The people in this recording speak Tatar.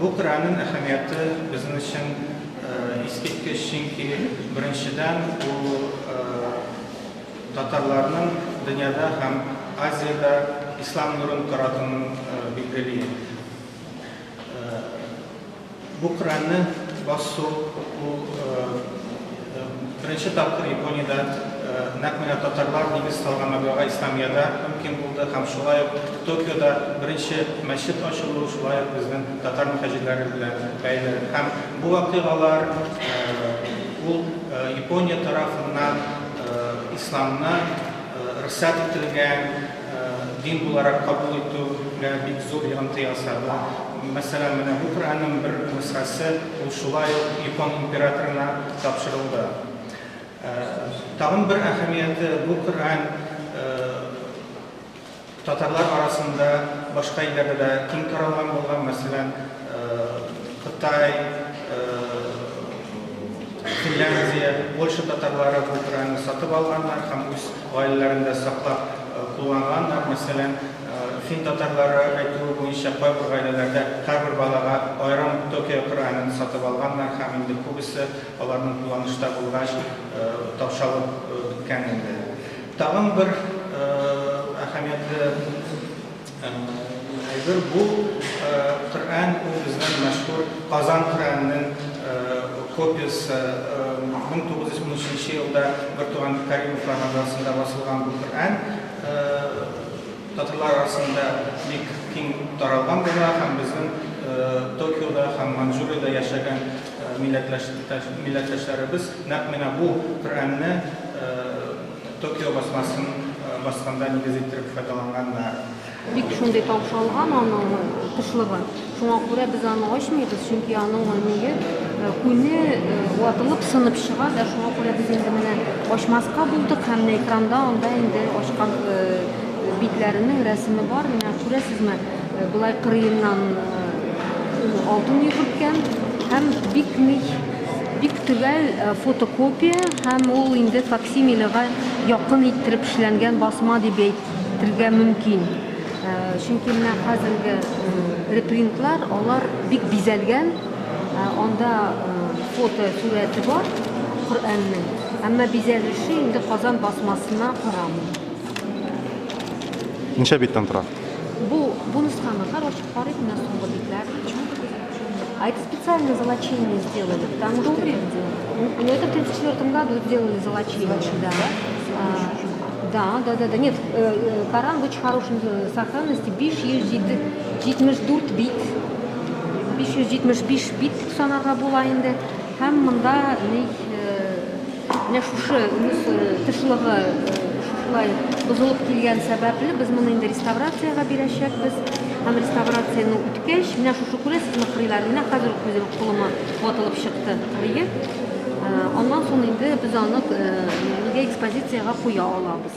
Бу Коръәннең әһәмияте безнең өчен искиткеч, чөнки, беренчедән, ул татарларның дөньяда һәм Азиядә ислам нурын таратуын билгели. Бу Коръәнне басу ул беренче тапкыр Япониядә нәкъ менә татарлар нигез салган Мәблага Исламиядә мөмкин булды һәм шулай ук Токиода беренче мәчет ачылуы шулай ук безнең татар мөһаҗирләре белән бәйле. Һәм бу вакыйгалар ул Япония тарафыннан исламны рөхсәт ителгән дин буларак кабул итүгә бик зур йогынты ясады. Мәсәлән, менә бу Коръәннең бер нөсхәсе, ул шулай ук япон императорына тапшырылды. Тагын бер әһәмияте, бу Коръән татарлар арасында башка илләрдә дә киң таралган булган, мәсәлән, Кытай, Финляндия, Польша татарлары бу Коръәнне сатып алганнар һәм үз гаиләләрендә саклап кулланганнар. Мәсәлән, фин татарлары әйтүе буенча, кайбер гаиләләрдә һәрбер балага аерым Токио Коръәнен сатып алганнар һәм инде күбесе аларның кулланышта булгач, таушалып беткән инде. Тагын бер әһәмиятле әйбер бу Коръән, ул безнең мәшһүр Казан Коръәненең копиясе. 1913 елда бертуган Кәримовлар мәдрәсәсендә басылган бу Коръән татарлар арасында бик киң таралган була һәм безнең Токиода һәм Манчжуриядә яшәгән милләттәшләребез нәкъ менә бу Коръәнне Токио басмасын басканда нигез иттереп файдаланганнар. Бик шундый таушалган аның тышлыгы. Шуңа күрә без аны ачмыйбыз, чөнки аның ние күне ватылып, сынып чыга да, шуңа күрә без инде менә ачмаска булдык һәм менә экранда анда инде ачкан битләренең рәсеме бар. Менә күрәсезме, болай кырыеннан алтын йөгерткән һәм бик ни Бик төгәл фотокопия һәм ул инде факсимилега якын иттереп эшләнгән басма дип әйтергә мөмкин. Чөнки менә хәзерге репринтлар, алар бик бизәлгән, анда фото сурәте бар Коръәннең, әмма бизәлеше инде Казан басмасына карамый. Ничә биттән тора? Бу бу нөсхәне хәр ачып карыйк, менә соңгы битләр. А это специально золочение сделали, потому что... Ну, это в 1934 году сделали золочение, да. А, да. Нет, Коран в очень хорошем сохранности. 574 бит. 575 бит санарга була инде. Һәм монда ни Менә шушы тышлыгы шушылай бозылып килгән сәбәпле, без моны инде реставрациягә бирәчәкбез. Һәм реставрацияне үткәч, менә шушы күрәсезме кырыйларын, менә хәзер үк үзем кулыма ватылып чыкты кырые. Аннан соң инде без аны нигә экспозициягә куя алабыз.